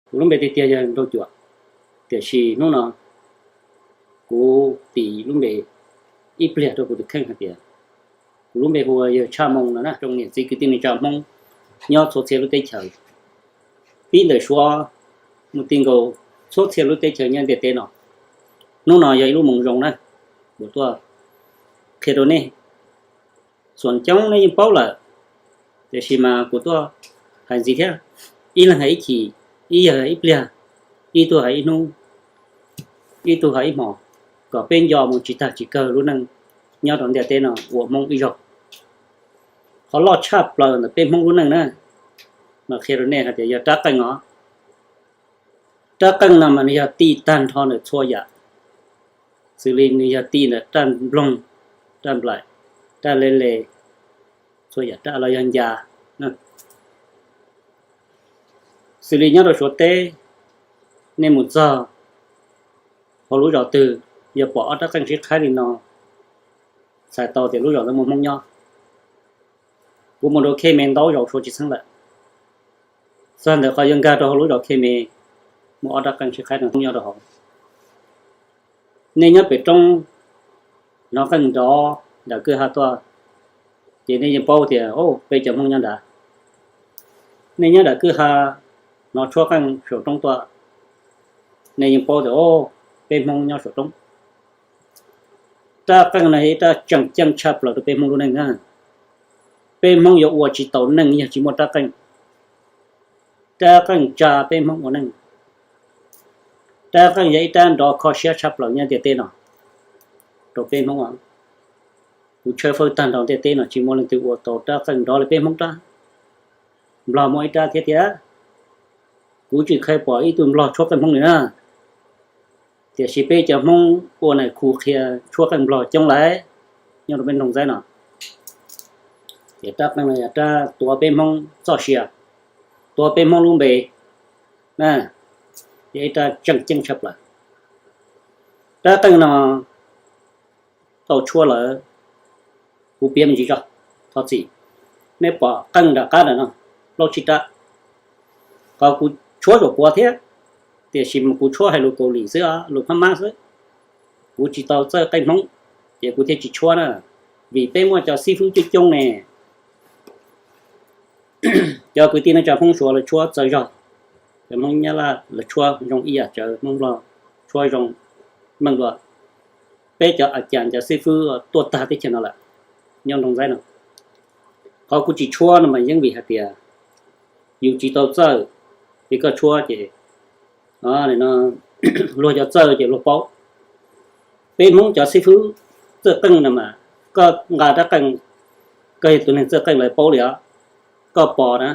Kuv lub npe tiag tiag yog Nraug Cuam, tiam sis hnub no kuv tis lub npe ib pliag rau kuv tus kheej hais tias kuv lub npe hu ua yawg Tshaj Moo no na. Rau niam txiv kwv tij neej tsa Hmoob nyob txhua txhia lub teb chaws, pib ntawm Suav mus ti nkaus txhua txhia lub teb chaws nyob ntiaj teb no, hnub no yog ib lub moo zoo na, kuv tuaj qhia rau nej. Xuam coob nej yeej paub lawm, tiam sis mas kuv tuaj hais ntxiv thiab. Ib leeg hais ib chim, ib yawg hais ib pliag, ib tug hais ib hnub, ib tug hais ib hmos, kom peb nco mus tsis tag tsis kawg lub neej nyob rau ntiaj teb no ua Hmoob ib zaug. Qhov loj tshaj plaws ntawm peb Hmoob lub neej na, mas qhia rau nej hais tias yog rab qeej os. Rab qeej no mas nws yog tij tag nrho ntawm txhua yam, xws li nws yog tij ntawm raj nploog, raj nplaim, raj le le, txhua yam raj los yog ncas. Xws li nyob rau Suav teb, nej mus txog hauv lub zos twg, yog pom ob rab qeej sib qhaib li no, txhais tau tias lub zos ntawd muaj Hmoob nyob. Kuv mus rau Khe Me ntau zaus Suav tsis txheeb lawm, txog ntawm qhov yuav nkag rau hauv lub zos Khe Me, muaj ob rab qeej sib qhaib no nyob rau hauv. Nej nyob pem roob, hnov qeej nrov nram kwj ha tuaj, ces nej yeej paub tias, o, peb cov Hmoob nyob nrad. Nej nyob nram kwj ha, hnov tshuab qeej saum roob tuaj, nej yeej paub tias, o, peb Hmoob nyob saum roob. Rab qeej no yog ib rab tseem ceeb tshaj plaws rau peb Hmoob lub neej na. Peb Hmoob yuav ua tsis tau neej yog tsis muaj rab qeej. Rab qeej tsa peb Hmoob ua neej. Rab qeej yog ib rab nrov kho siab tshaj plaws nyob ntiaj teb no rau peb Hmoob. Kuv tshawb fawb tag nrho ntiaj teb no tsis muaj leej twg ua tau rab qeej nrov li peb Hmoob rab. Nplog muaj ib rab thiab tiag, kuv tsis kheev pom ib tug Nplog tshuab qeej Hmoob li na. Tiam sis peb cov Hmoob ua nais khu qhia tshuab qeej Nplog coob lawm nyob rau peb nroog Ntxaib no. Ces rab qeej no yog rab tuav peb Hmoob txoj sia, tuav peb Hmoob lub npe na, yog ib rab tseem ceeb tshaj plaws. Rab qeej no tau tshuab lawm, kuv piav me ntsis tso, thov txim. Nej pom qeej nram qab ntawm no plaub tsib rab, qhov kuv tshuab zaum puav thiab, tiam sis mas kuv tshuab hais lus Kaus Lim xwb, lus Phab Mab xwb. Kuv tsis tau txawj qeej Hmoob, ces kuv thiaj tsis tshuab na, vim peb muaj cov xib fwb coob coob ne. Cov kwv tij neej tsa Hmoob Suav lawv tshuab txawv zog, cov Hmoob Nyab Laj lawv tshuab zoo ib yam tsawv, Hmoob Nplog tshuab zoo meej dua. Peb cov a cas cov xib fwb tuaj tag teb chaws no lawm, nyob nroog Ntxaib no. Qhov kuv tsis tshuab no mas yeej vim hais tias yus tsis tau txawj, ces koj tshuab ces luag cov txawj ces luag paub. Peb Hmoob cov xib fwb txawj qeej no mas, koj nqa rab qeej, koj yog tus neeg txawj qeej lawv paub li os. Koj pom na,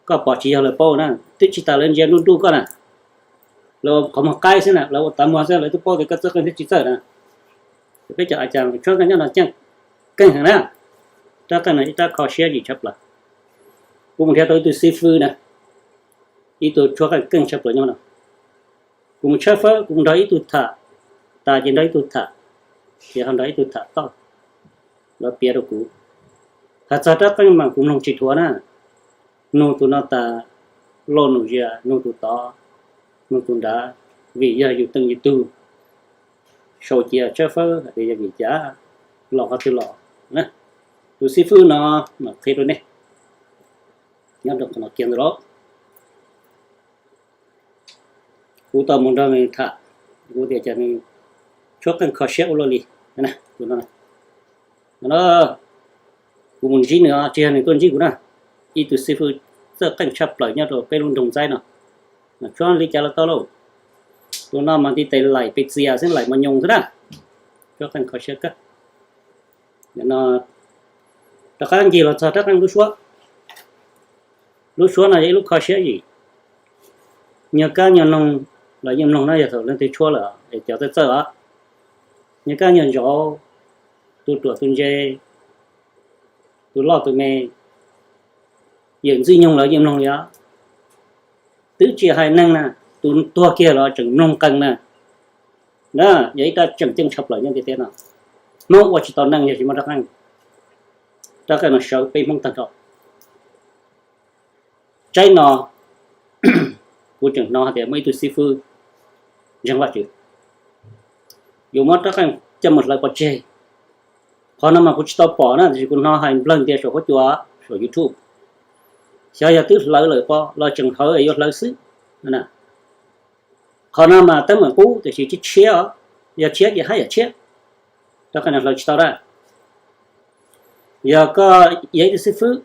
koj pom tsis yog lawv paub na, twb tsis tas lawv ntsia nruj nruj koj na. Lawv qhov muag qaib xwb na, lawv ua tav muag xwb lawv twb paub tias koj txawj qeej thiab tsis txawj na. Peb cov a cas tshuab qeej nyob no ceeb, keej heev na. Rab qeej no ib rab kho siab yim tshaj plaws. Kuv mus nrhiav tau ib tug xib fwb na, ib tug tshuab qeej keej tshaj plaws nyob no. Kuv mus tshawb fawb, kuv mus nrog ib tug tham, tas ces nrog ib tug tham, ces ho nrog ib tug tham tau, lawv piav rau kuv. Hais txog rab qeej mas kuv mloog tsis dhuav na. Nug tus no tas, lauj nus zias, nug tus tod, nug tus nrad, vim yog yus teej yus tug. Sau cia tshawb fawb hais tias yog vim cas, los qhov twg los. Tus xib fwb no mas qhia rau nej, nyob rau qhov no kiag ntawd lauj. Kuv tau mus nrog nws tham, kuv tias cas nws tshuab qeej kho siab ua luaj li. Tus no, kuv mus ntsib nws, tsis yog nws tuaj ntsib kuv na. Ib tug xib fwb txawj qeej tshaj plaws nyob rau peb lub nroog Ntxaib no, tshuab li cas los tau lauj. Tus no mas ntiv tes laim pes txias xwb, laim mos nyoos xwb na. Tshuab qeej kho siab kawg. Rov qab ncig los txog rab qeej lub suab. Lub suab no yog ib lub kho siab yim. Nyuag kab nyuag noog los yeej mloog na, yog thaum leej twg tshuab lawm es cov txawj txawj os. Nyuag kab nyuag zauv, tus ruam tus ntse, tus loj tus me, yawm ntxwg nyoog los yeej mloog li os. Twb tsis hais neeg na, tus tuag kiag los tseem mloog qeej na. Na, yog ib rab tseem ceeb tshaj plaws nyob ntiaj teb no. Hmoob ua tsis tau neej yog tsis muaj rab qeej. Rab qeej no sawv peb Hmoob tag nrho. Tsaib no, Kuv tseem hnov hais tias muaj ib tug xib fwb ntseeg Vajtswv yuav muab rab qeej coj mus hlawv pov tseg. Qhov no mas kuv tsis tau pom na, tiam sis kuv hnov hais nplawg ntias saum huab cua, saum YouTube. Xyov yog twb hlawv lawm pob los tseem hlawv es yuav hlawv xwb. Qhov no mas teeb meem qub tiam sis tsis tshiab os, yog tshiab ces haj yam tshiab. Rab qeej no hlawv tsis tau dab. Yog koj yog ib tug xib fwb,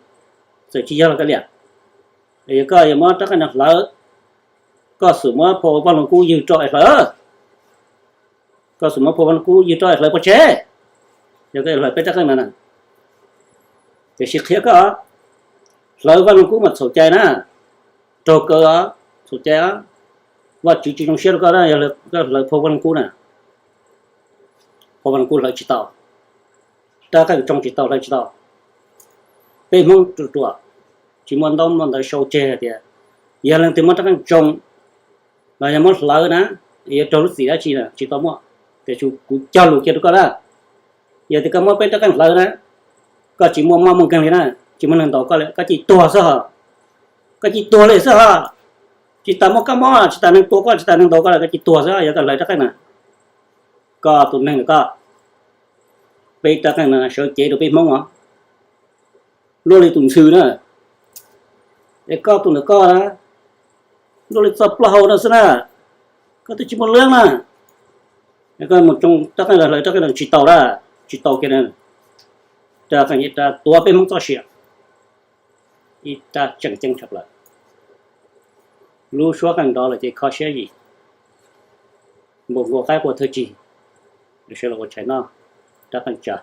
txawm tsis yog los kav liam, yog koj yuav muab rab qeej no hlawv, koj xub muab phau Vaj Lug Kub ywg rau es hlawv. Koj xub muab phau Vaj Lug Kub ywg rau es hlawv pov tseg. Yog koj hlawv peb rab qeej no na, tiam sis qhia koj, hlawv Vaj Lug Kub mas txhaum cai na, raug kaw os, txhaum cai os. Vajtswv tsis zoo siab rau koj na, yog koj hlawv phau Vaj Lug Kub na, phau Vaj Lug Kub hlawv tsis tau, rab qeej tsoo tsis tau, hlawv tsis tau. Peb Hmoob ruam ruam, tsis muaj ntaub muaj ntawv sau tseg hais tias yog leej twg muab rab qeej tsoo los yog muab hlawv na, yuav raug lub txim dab tsi na, tsis tau muaj. Tiam sis kuv cog lus kiag rau koj na, yog tias koj muab peb rab qeej hlawv na, koj tsis muaj mob muaj nkeeg li na, tsis muaj neeg ntaus koj li, koj cia li tuag xwb ho. Koj cia li tuag li xwb ho. Tsis tas muaj kab mob, tsis tas neeg tua koj, tsis tas neeg ntaus koj li, koj cia li tuag xwb yog koj hlawv rab qeej na. Koj tus neeg ntawm koj, peb rab qeej no sawv cev rau peb Hmoob os, luaj li tus ntxhw na. Es koj tus ntawm koj na, luaj li txoj plaub hau no xwb na, koj twb tsis muaj lwb na. Koj mus tsoo rab qeej los hlawv rab qeej no tsis tau dab, tsis tau kiag na. Rab qeej ib rab tuav peb Hmoob txoj sia, ib rab tseem ceeb tshaj plaws. Lub suab qeej nrov lawm ces kho siab yim, npaum nkaus qaib qua thawj cig, sawv los ua tshais noj rab qeej tsa.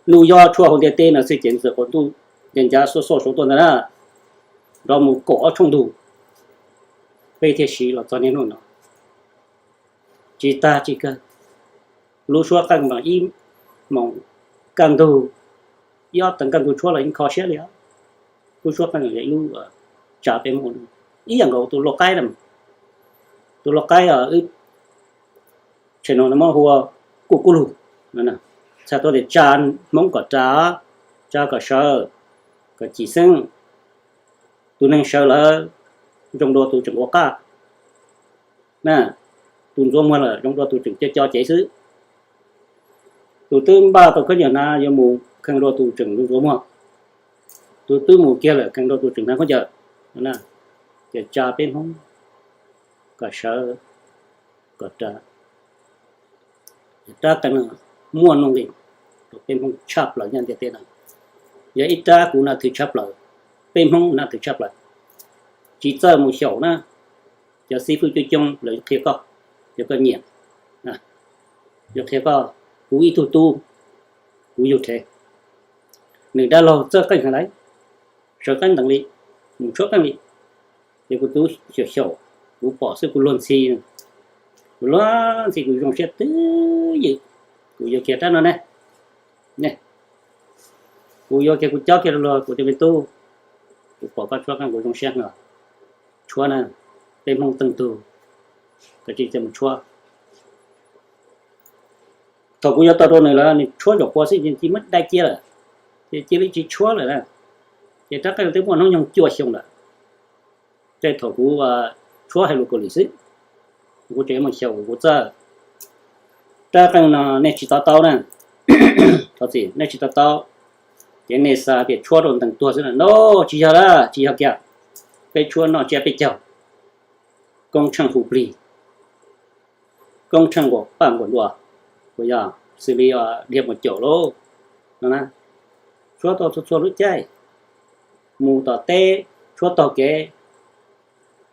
Ntuj yob tshuab hauv ntiaj teb no xwb ces txawm qaum ntuj ncav ncav xuaj xuaj saud tuaj ntag na, nrov mus kaum ob tshooj ntug, peb thiaj siv los txog niaj hnub no. Tsis tag tsis kawg, lub suab qeej mas ib moos kaj ntug, ib ob teev kaj ntug tshuab los yeej kho siab li os. Lub suab qeej yog ib lub tsa peb Hmoob ua, ib yam nkaus tus lau qaib na, tus lau qaib wb tshe no muab hu ua kuj kub lug, txhais tau tias tsa Hmoob kom ras, tsa kom sawv, kom cim xeeb. Tus neeg sawv lawm zoo dua tus tseem ua qaj na, tus ntxuav muag lawm zoo dua tus tseem co co cev xwb. Tus twb npaj tau khaub ncaws hnav yuav mus kheej dua tus tseem ntxuav muag, tus twb mus kiag lawm kheej dua tus tseem hnav khaub ncaws. Ces tsa peb Hmoob kom sawv kom ras. Rab qeej no muaj nuj nqis rau peb Hmoob tshaj plaws nyob ntiaj teb no. Yog ib rab kuv nam thwm tshaj plaws, peb Hmoob nam thwm tshaj plaws. Tsis txawj mus xyaum na, cov xib fwb coob coob lawv qhia koj, yog koj nyiam, yuav qhia koj, kuv ib tug tub, kuv yug rhev, nws dab laug txawj qeej heev lawm, sawv qeej ntees li, mus tshuab qeej li. Ces kuv tub xyaum xyaum, kuv pom xwb kuv luag ntxhi, kuv luag ntxhi kuv zoo siab twb ywm, kuv yuav kiag rab no ne, ne, kuv yuav kiag kuv cob kiag rau luag kuv tus me tub, kuv pom koj tshuab qeej kuv zoo siab heev. Tshuab na, peb Hmoob teej tug, koj tsis txawj mus tshuab. Thaum kuv yuav tau rau nws lawm nws tshuab zaum pua xwb ces muab dai cia lawm, ces cia li tsis tshuab lawm na. Ces rab qeej twb muaj hnub nyoog cuaj xyoo lawm. Tej thaum kuv tshuab hais lus Kaus Lim xwb, kuv tseem yuav mus xyaum kuv txawj. Rab qeej no nej tsis to taub na, thov txim nej tsis to taub, ces nej xav tias tshuab rau ntees tuag xwb na, no tsis yog lawm, tsis yog kiag. Peb tshuab noj tsiab peb caug, koob tsheej hu plig, koob tsheej nquas paj nquas ntua, uas yog xws li dhia mus caum lauj no na. Tshuab tau txhua txhua lub caij, mus tom teb tshuab taug kev,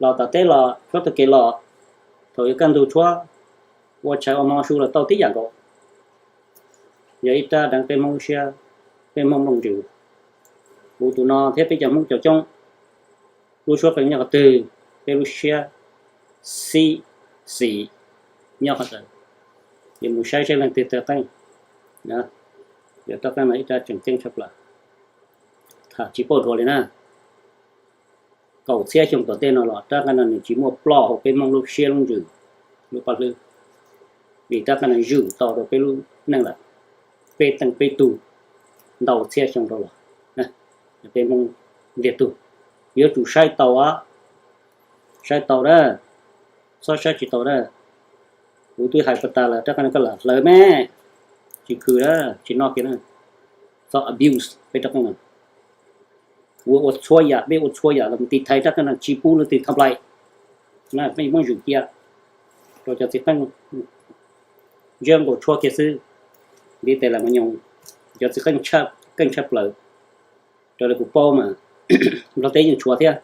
los tom teb los tshuab taug kev los, thaum yuav kaj ntug tshuab, ua tshais ua hmo su los tau tib yam nkaus. Yog ib rab deev peb Hmoob lub siab, peb Hmoob nplooj ntsws. Kuv tus no thiab peb cov Hmoob coob coob, lub suab qeej nyob qhov twg, peb lub siab xib xis nyob qhov ntawd. Ces mus saib seb leej twg tawg qeej. Yog rab qeej no ib rab tseem ceeb tshaj plaws, tham tsis pauj dhuav li na. Kaum txhiab xyoo tom ntej no los rab qeej no nws tsis muaj ploj hauv peb Hmoob lub siab lub ntsws, lub pob hlwb, vim rab qeej no zwm tau rau peb lub neej lawm, peb teej peb tug ntau txhiab xyoo rau los. Peb Hmoob ntiag tug, yuav tsum saib tau os. Saib tau dab, txhob saib tsis tau dab. Kuv twb hais pas tas lawm, rab qeej no koj lam hlawv me, tsis khwm dab, tsis noj kiag na. Txhob abuse peb rab qeej no. Kuv ua txhua yam, peb ua txhua yam los mus tiv thaiv rab qeej no tsis pub leej twg tham plaim. Peb muab zum cia rau cov txiv qeej ntsiab nkaus tshuab kiag xwb. Ntiv tes lam mus nyoos, cov txiv qeej keej tshaj plaws. Raws li kuv paub mas Nplog teb yeej tshuav thiab,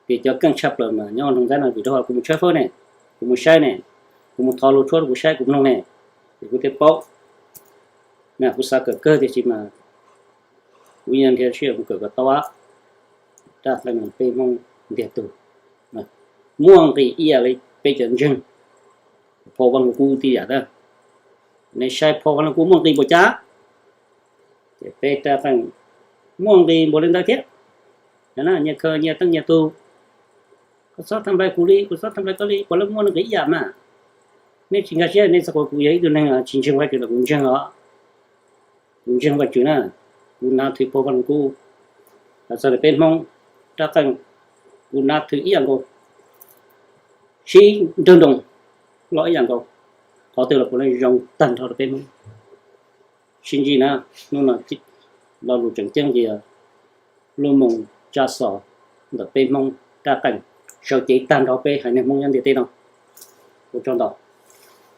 ces cov keej tshaj plaws mas nyob Nroog Ntxaib no vim rau qhov kuv mus tshawb fawb ne, kuv mus saib ne, kuv mus thov luag tshuab rau kuv saib kuv mloog ne, ces kuv thiaj paub. Na kuv xav kawm kawg tiam sis mas kuv yeej nrhiav sij hawm mus kawm kom tau. Rab qeej no peb Hmoob ntiag tug, muaj nqis ib yam li peb cov ntseeg phau Vaj Lug Kub tib yam ntag. Nej saib phau Vaj Lug Kub muaj nqis npaum cas, ces peb rab qeej muaj nqis npaum li ntawd thiab. Nyias khaws nyias teej nyias tug, koj txhob tham plaim kuv li, kuv txhob tham plaim koj li, puav leej muaj nqis ib yam mas. Nej tsis nkag siab, nej xav kom kuv yog ib tug neeg tsis ntseeg Vaj Tswv los kuv ntseeg os. Kuv ntseeg Vaj Tswv na, kuv hnav thwm phau Vaj Lug Kub. Txog peb Hmoob rab qeej, kuv hnav thwm ib yam nkaus, sib nrawg nroos los ib yam nkaus, qhov twg los puav leej zoo tag nrho rau peb Hmoob. Sib ntsib na, hnub no lo lus tseem ceeb ces yog lub moo tsa xos ntawm peb Hmoob rab qeej sawv cev tag nrho peb haiv neeg Hmoob nyob ntiaj teb no. Ua tsaug ntau.